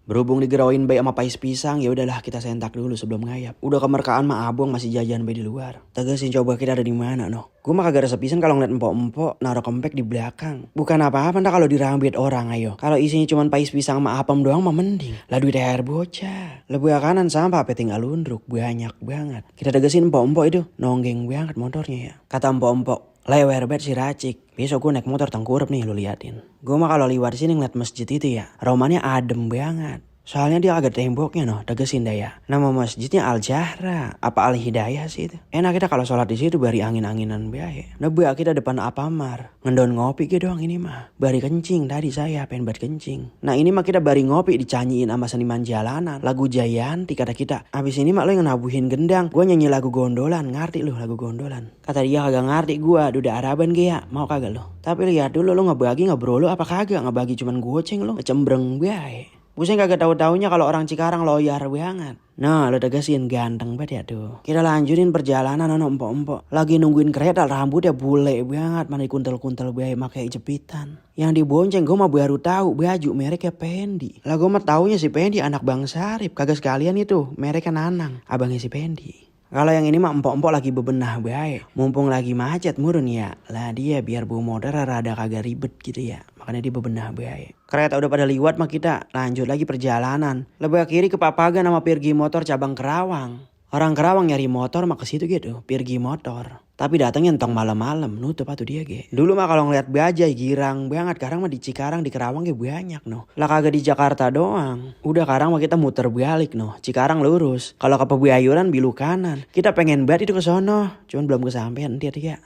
Berhubung digeroin bayi sama pais pisang, ya udahlah kita sentak dulu sebelum ngayap. Udah kemerkaan mah abang masih jajan bayi di luar. Tegesin coba kita ada di mana noh. Gue mah kagak rasa pisan kalau ngeliat empok-empok naruh kempek di belakang. Bukan apa-apa ntar kalau dirambit orang ayo. Kalau isinya cuma pais pisang sama apem doang mah mending. Lah duit air bocah. Lah buah kanan sampah apa tinggal lundruk banyak banget. Kita tegesin empok-empok itu nonggeng banget motornya ya. Kata empok-empok, lewer bet si Racik. Besok gue naik motor tengkurep nih lu liatin. Gue mah kalau lewat sini ngeliat masjid itu ya, romannya adem banget. Soalnya dia agak temboknya noh, tegesin dah ya. Nama masjidnya Al Jahra, apa Al Hidayah sih itu. Enak kita kalau sholat di situ bari angin-anginan bae. Nah kita depan Apamar, ngendon ngopi gitu doang ini mah. Bari kencing tadi saya pengen buat kencing. Nah ini mah kita bari ngopi dicanyiin sama seniman jalanan, lagu Jayanti kata kita. Abis ini mak lo yang nabuhin gendang, gue nyanyi lagu gondolan, ngerti lu lagu gondolan. Kata dia kagak ngerti gue, duda Araban gaya, mau kagak lo. Tapi lihat dulu lo ngebagi ngobrol lo apa kagak, ngebagi cuman goceng lo, cembreng bae. Pusing kagak tahu-taunya kalau orang Cikarang loyar banget. Nah lo tegasin ganteng banget ya tuh. Kita lanjutin perjalanan ono empok-empok. Lagi nungguin kereta rambutnya bule banget. Mana kuntel-kuntel bayi pakai jepitan. Yang dibonceng gue mah baru tahu baju mereknya Pendi. Lah gue mah taunya si Pendi anak Bang Sarip. Kagak sekalian itu mereknya Nanang. Abangnya si Pendi. Kalau yang ini mah empok-empok lagi bebenah baik. Mumpung lagi macet murun ya. Lah dia biar bawa motor rada kagak ribet gitu ya. Makanya dia bebenah baik. Kereta udah pada liwat mah kita lanjut lagi perjalanan. Lebih kiri ke Papagan sama Pirgi Motor cabang Kerawang. Orang Kerawang nyari motor mah ke situ gitu, Pirgi Motor. Tapi datangnya entong malam-malam, nutup atuh dia ge. Dulu mah kalau ngeliat bajai girang banget, sekarang mah di Cikarang di Kerawang ge banyak noh. Lah kagak di Jakarta doang. Udah sekarang mah kita muter balik noh. Cikarang lurus. Kalau ke Pebayuran bilu kanan. Kita pengen banget itu ke sono, cuman belum kesampean dia.